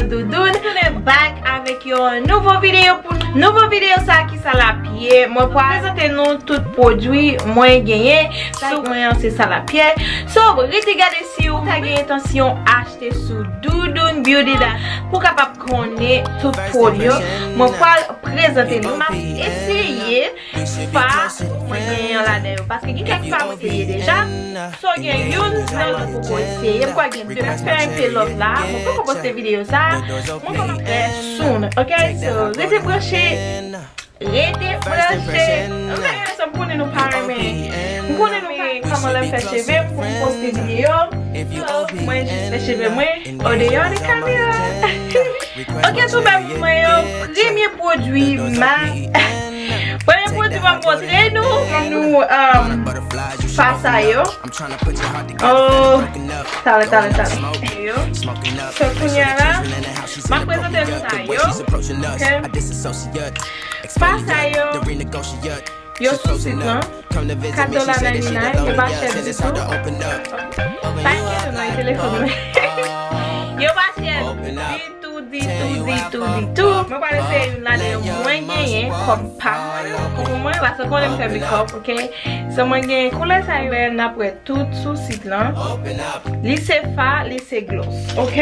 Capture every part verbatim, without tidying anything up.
Doudoun, tounen back avèk yon nouvo videyo pou nou. Nouvo videyo sa ki sa l ap ye. Mwen pral prezante nou tout pwodui mwen genyen. Sa mwen an se sa l ap ye. So, rete gade si w ta gen entansyon achte sou Doudoun Beauty da pou kapab konnen tout pwodui yo. Mwen pral prezante nou. M ap eseye fa mwen genyen ladan yo. Paske gen kèk fa mwen eseye deja. So gen youn nan yo mwen poko eseye. M kwè gen de. M ap fè enpe lòt la. Mwen poko poste videyo sa. Mwen kòmanse soon. Ok, so rete branche. Rete branche. M konnen nou pa renmen. M konnen nou pa renmen kòman lè m fè cheve m pou m poste videyo. So, mwen jis fè cheve mwen andeyò de kamera. Ok, tou bèl mwen yo, premye pwodui ma. Premye pwodui m ap montre nou, nou, um, fa sa yo. Oh, talè, talè, talè. Yo. So, kounye a la, m ap prezante nou sa yo. Ok. Fa sa yo. Yo sou sit lan. Kat dola nayinti nayin, yo pa chè ditou. Pa enkyete non, e telefòn mwen. Yo pa chè ditou, ditou, ditou, ditou. Mwen pral eseye youn ladan yo mwen genyen kòm pa mwen. Pou mwen, paske konnen m fè makeup, ok? So mwen genyen koulè sa yo, n ap wè tout sou sit lan. Li se fa, li se gloss, ok?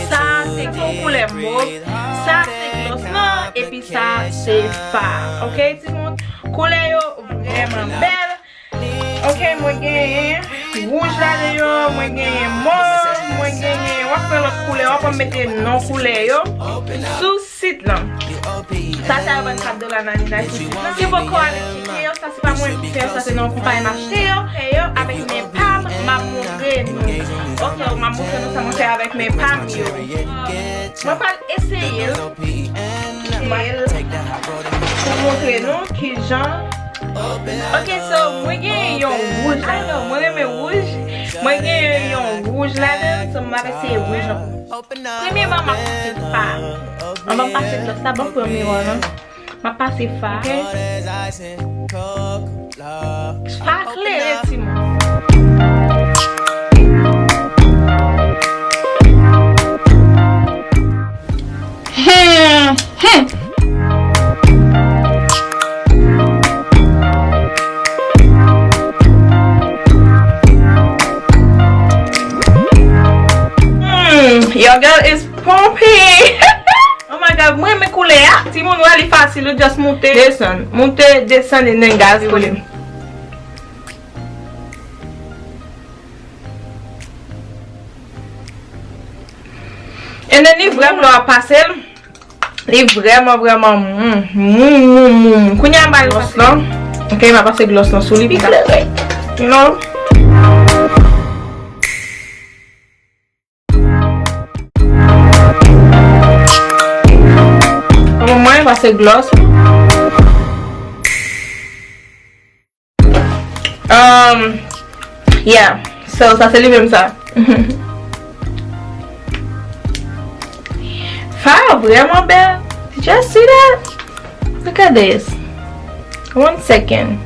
Sa se yon koulè mov, sa se gloss lan, epi sa se fa. Ok, timoun? Koulè yo vrèman bèl. Ok, mwen genyen wouj ladan yo, mwen genyen mov, mwen genyen, w ap pran lòt koulè, w ap mete non koulè yo sou sit lan. Sa, sa yo vann kat dola nayinti nayin sou sit lan. Si poko ale tcheke yo, sa se pa mwen ki fè yo, sa se nan yon konpayi m achte yo. Fè yo avèk men pa m, m ap montre nou. Ok, m ap montre nou sa mwen fè avèk men pa m yo. Mwen pral eseye l. Mwen pou montre nou kijan. Ok, so, mwen gen yon wouj ladan, mwen renmen wouj. Mwen gen yon wouj ladan, so m ap eseye wouj an. Premyèman, m ap pase fa. Anvan m pase gloss la, ban m pran miwa lan. M ap pase fa, ok? Fa klere, timoun. Hmm, hmm. Hmm, your girl is pumping. Oh my God, mwen renmen koulè a. Timoun, wè li fasil, ou just moute, desann. Moute, desann, and then guys, kole. And then li vrèman lè w ap pase l, li vrèman, vrèman mou, mou, mou, mou, mou. Kounye a m pral pase gloss lan. Ok, m ap pase gloss lan sou li pou klere. You know? Mwen pase gloss. Um, yeah. So, sa se li menm sa. Fa vrèman bèl. Did y'all see that? Look at this. One second.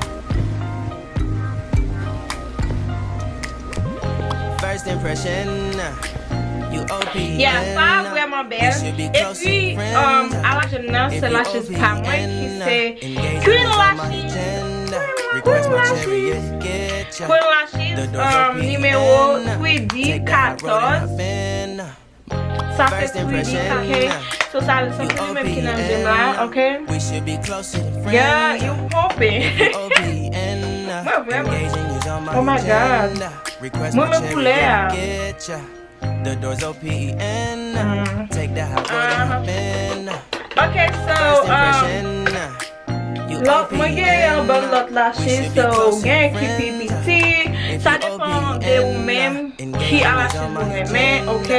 First impression, you O P. Yeah, fa vrèman bèl. Epi, um, a la jèn nan, se lashes pa mwen ki se Queen Lashes. Queen Lashes. Queen Lashes, um, nimewo three D katòz. Sa se three D, ok? So, sa, sa se li menm ki nan je m la, ok? Yeah, you popping. Mwen vrèman. Oh my God. Mwen renmen koulè a. Mm. Uh-huh. Ok, so, um, lòt, mwen genyen yon bann lòt lashes, so, gen ki pi piti. Sa depann de ou menm ki a lashes ou renmen, ok?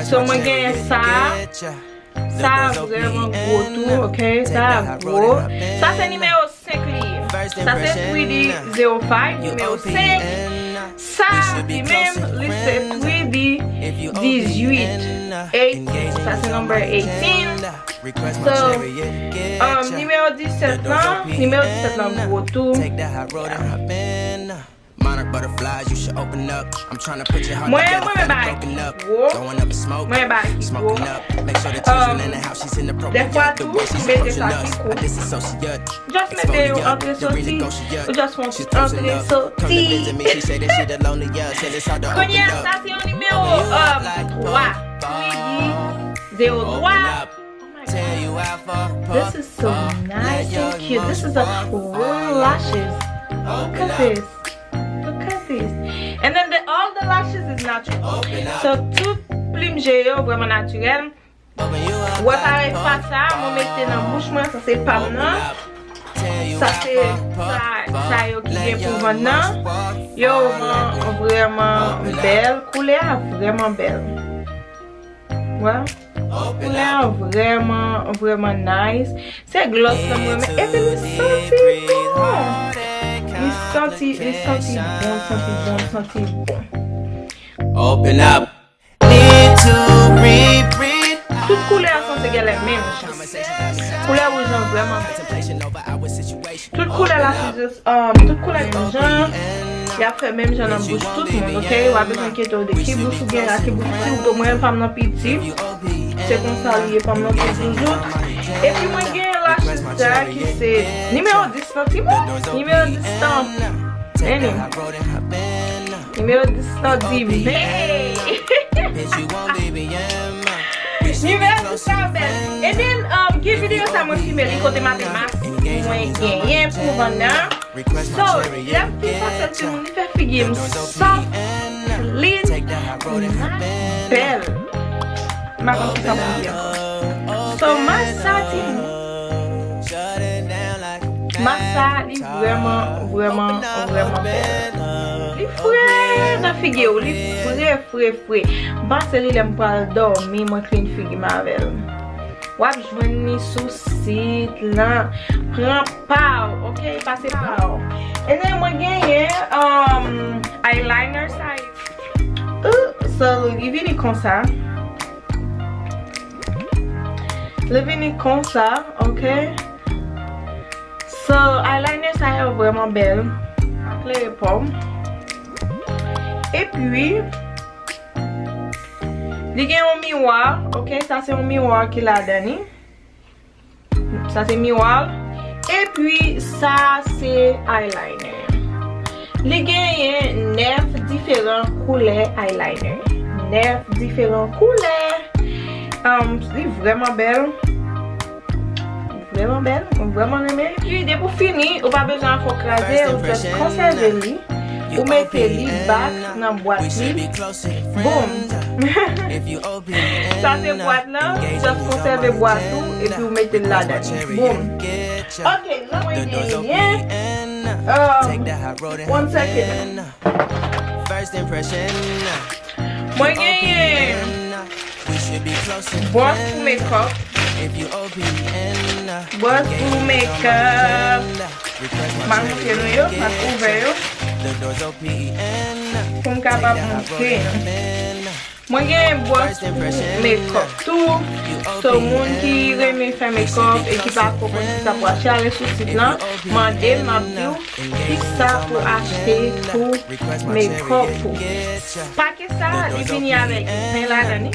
So, mwen genyen sa. Sa vrèman gwo tou, ok? Sa gwo. Sa se nimewo senk li ye. Sa se three D zero five, nimewo senk. Sa li menm, li se three D dizuit. Eight, sa se number eighteen. So, um, nimewo disèt lan, nimewo disèt lan gwo tou. Monarch butterflies, you should open up. I'm tryna put your heart Mwen, together, mwen mwen bagay ki gwo. Mwen mwen bagay ki gwo. Um, dèfwa tou, m mete sa ki kout. Just mete yon antre soti. Ou just fè yon ti antre soti. Kounye a, sa se yon nimewo, um, twa. Twiggy, zewo twa. Oh my God. This is so nice, so cute. This is a real lashes. Look at this. Look at this. And then the, all the lashes is natural. So, tout plim je yo vrèman natirèl. Ou wè parèy pa sa, mwen mete nan bouch mwen, sa se pa m nan. Sa se sa, sa yo ki gen pou vann nan. Yo vrèman, vrèman bèl. Koulè a vrèman bèl. Wè. Koulè a vrèman, vrèman nice. Se gloss lan mwen renmen. Epi li santi bon. Li santi, li santi bon, santi bon, santi bon. Open up. Need to reread. Tout koulè a sanse genlè menm jan. Koulè wouj lan vrèman bèl. Tout koulè la se jis, um, tout koulè menm jan. Y ap fè menm jan nan bouch tout moun, ok? W ap bezwen enkyete w de ki bouch ou gen la, ki bouch ou, mwen pa m nan piti. Se konsa li ye, pa m nan pi zouzout. Epi mwen gen lashes sa ki se nimewo dis lan, ti bon. Nimewo dis lan. Anyway. Nimewo dis lan di men. Nimewo dis lan bèl. And then, um, gen videyo sa mwen filme li kote m ap mask mwen genyen pou vann nan. So, lè m fin pase l sou moun, li fè figi m soft, clean, bèl. M pa konn kisa pou m di ankò. So, mask sa, timoun. Mask sa, li vrèman, vrèman, vrèman bèl. Li fre nan figi w, li fre, fre, fre. M pase li lè m pral dòmi, mwen clean figi m avè l. W ap jwenn li sou sit lan. Pran pa w, ok? Pase pa w. And then mwen genyen, um, eyeliner sa yo. Uh, so, li vini konsa. Li vini konsa, ok? So, eyeliner sa yo vrèman bèl. Pa klere pa w. Epi, li gen yon miwa, ok? Sa se yon miwa ki ladan li. Sa se miwa. Epi, sa se eyeliner. Li genyen nèf diferan koulè eyeliner. Nèf diferan koulè. Um, li vrèman bèl. Vrèman bèl, mwen vrèman renmen. Epi depi w fini, ou pa bezwen fè w kraze, ou just konsève li. Ou mete li back nan bwat li. Boom! Sa se bwat lan, just konsève bwat ou, epi ou mete l ladan li. Boom! Ok, la mwen genyen, um, one second. Mwen genyen bwòs pou makeup. Bwòs pou makeup. M ap montre nou yo, m ap ouvè yo. Pou m kapab montre nou. Mwen genyen bwòs pou makeup tou. So, moun ki renmen fè makeup e ki pa ko konn kisa pou achte, ale sou sit lan, mande m, m ap di w kisa pou achte pou makeup ou. Pake sa, li vini avèk ven ladan li.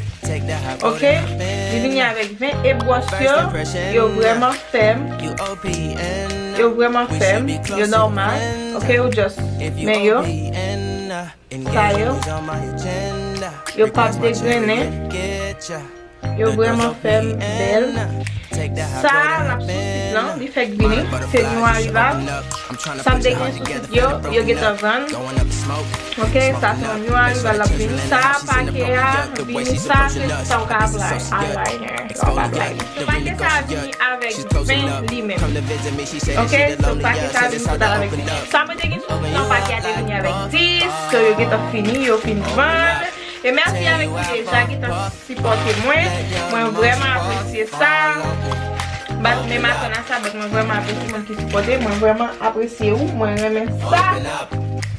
Ok? Li vini avèk ven e bwòs yo, yo vrèman fèm. Yo vrèman fèm, yo nòmal. Ok, ou just men yo. Sa yo, yo p ap degrennen. Yo vrèman fè m bèl. Sa l ap sou sit lan, li fèk vini. Se new arrival. Sa m te gen sou sit yo, yo gentan vann. Ok, sa se yon new arrival l ap vini. Sa pake a vini, sa se sa w ka apply, eyeliner. Sa w ka apply. So pake sa vini avèk ven li menm. Ok, so pake sa vini total avèk ven. Sa mwen te gen sou sit lan, pake a te vini avèk dis, so yo gentan fini, yo fin vann. E mèsi avèk ki deja gentan sipòte mwen. Mwen vrèman apresye sa. M pa t menm atann a sa, but mwen vrèman apresye moun ki sipòte. Mwen vrèman apresye ou, mwen renmen sa.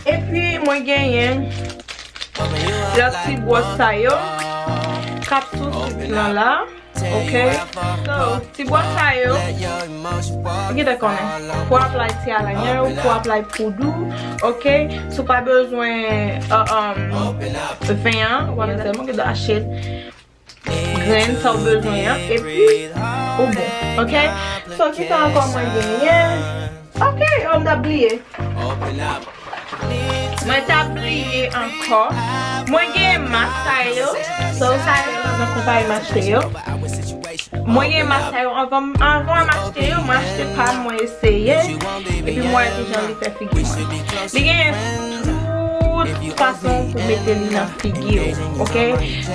Epi mwen genyen lòt ti bwòs sa yo k ap sou sit lan la. Ok? So, ti bwa sa yo, ou gentan konnen. Pou apply ti eyeliner, pou apply poud ou, ok? Si w pa bezwen, uh, um, ven an, ou pa bezwen sèlman gentan achte grenn sa w bezwen an, epi ou bon, ok? So, kisa ankò mwen genyen? Ok, oh, m t ap bliye. Mwen t ap bliye ankò. Mwen gen mask sa yo. So, sa yo nan konpayi m achte yo. Mwen gen mask sa yo anvan, anvan m achte yo, mwen achte pa m, mwen eseye. Epi mwen wè kijan li fè figi mwen. Li gen tout fason pou mete li nan figi w, ok?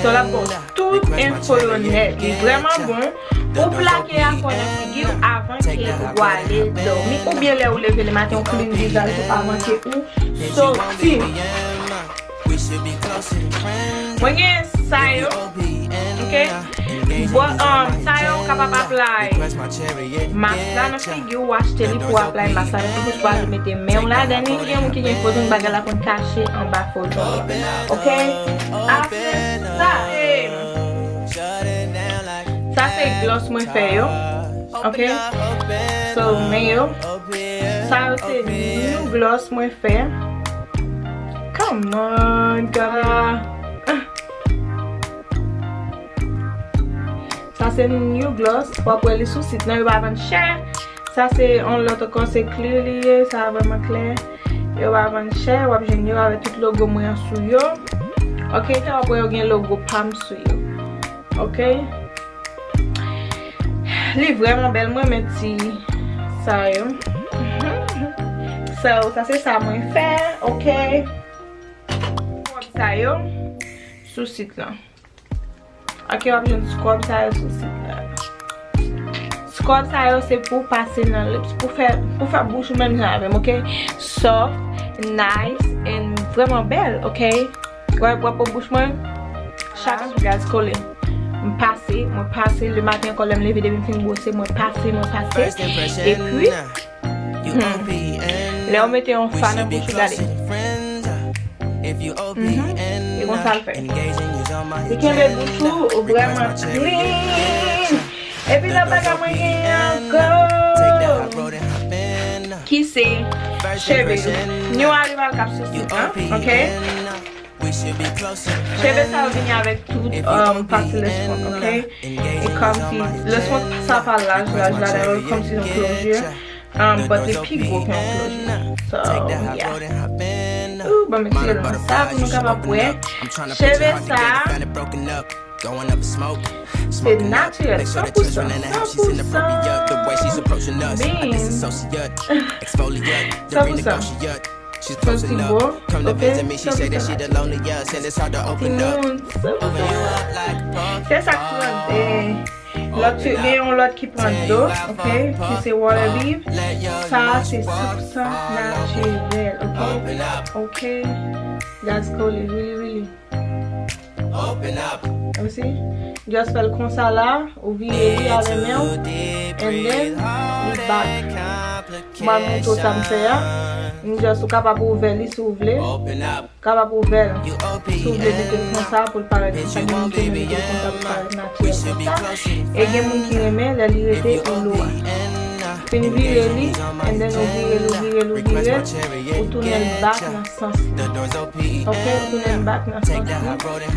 So, l ap ba w tout enfo yo nèt. Li vrèman bon. Ou plake afè w nan figi w avan ke w ale dòmi. Oubyen lè ou leve le maten, ou clean vizaj ou avan ke ou soti. Mwen gen sa yo, ok? Bon, um, sa yo ou kapab apply mask la nan figi w, ou achte li pou w apply mask la nan figi w, ou pa vle mete men w ladan li, gen moun ki gen foton bagay la konn kache anba foton an, ok? Apre sa, eh, sa se gloss mwen fè yo, ok? So, men yo, sa yo se new gloss mwen fè. Come on, kamera. Sa se new gloss, w ap wè li sou sit lan, yo pa vann chè. Sa se yon lòt ankò, se clear li ye, sa vrèman klè. Yo pa vann chè, w ap jwenn yo avèk tout logo mwen an sou yo. Ok, w ap wè yo gen logo pa m sou yo. Ok. Li vrèman bèl, mwen renmen ti sa yo. So, sa se sa mwen fè, ok. Sa yo sou sit lan. Ok, w ap jwenn scrub sa yo sou sit la. Scrub sa yo se pou pase nan lips, pou fè, pou fè bouch ou menm jan avè m, ok? Soft, nice, and vrèman bèl, ok? W ap, w ap wè bouch mwen chak sou gaz kole. M pase, mwen pase, le maten ankò lè m leve depi m fin bwose, mwen pase, mwen pase. Epi, hmm, lè w mete yon fa nan bouch ou, gade. Mhm. E konsa l fè. Li kenbe bouch ou vrèman clean. Epi lòt bagay mwen genyen ankò, ki se cheve yo. Nou ale ba l k ap sou sit lan, ok? Cheve sa yo vini avèk tout, um, pati lespont, ok? E kòmsi lespont sa pa laj, laj la, dayè kòmsi yon closure. Um, but li pi gwo ke yon closure. So, yeah. Ooh, ban m retire l nan sa pou nou kapab wè. Cheve sa, se natirèl, san pou san, san pou san. Beans. San pou san. Santi bon, ok? Santi bon. Timoun, santi bon. Se sa k pran, eh, lòt, gen yon lòt ki pran do, ok? Ki se Water Leaf. Sa se san pou san natirèl, ok? Ok. Gaz kole, really, really. Ou si? Just fè l konsa la, ou vire li avè men w, and then li back. Mwen montre w sa m fè a. M just, ou kapab ouvè li si w vle. Kapab ouvè l. Si w vle mete l konsa pou l parèt konsa, gen moun ki renmen mete l konsa pou l parèt natirèl konsa. E gen moun ki renmen lè li rete anlo a. Fin vire li, and then ou vire l, ou vire l, ou vire l, ou tounen l back nan sans li. Ok, ou tounen l back nan sans li,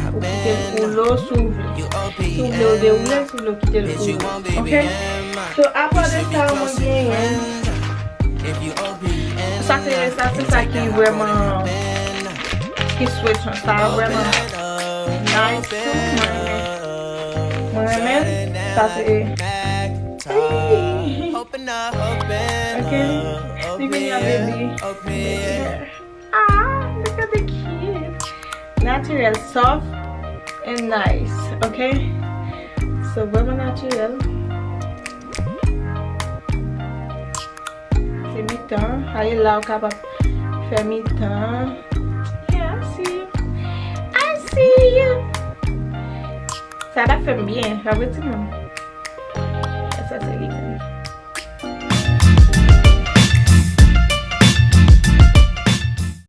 ou kite l woule w si w vle. Si w vle w dewoule l, si w vle w kite l woule w. Ok? So, apa de sa, mwen genyen. Sa se, sa se sa ki vrèman, ki sweat sa vrèman nice too. Mwen renmen. Mwen renmen. Sa se, ok. Li vini an baby. Ah, look at the cute. Natirèl, soft and nice, ok? So, vrèman natirèl. Se mitan, ale la ou kapab fè mitan. Yeah, I see you. I see you. Sa t ap fè m byen, pa vre timoun?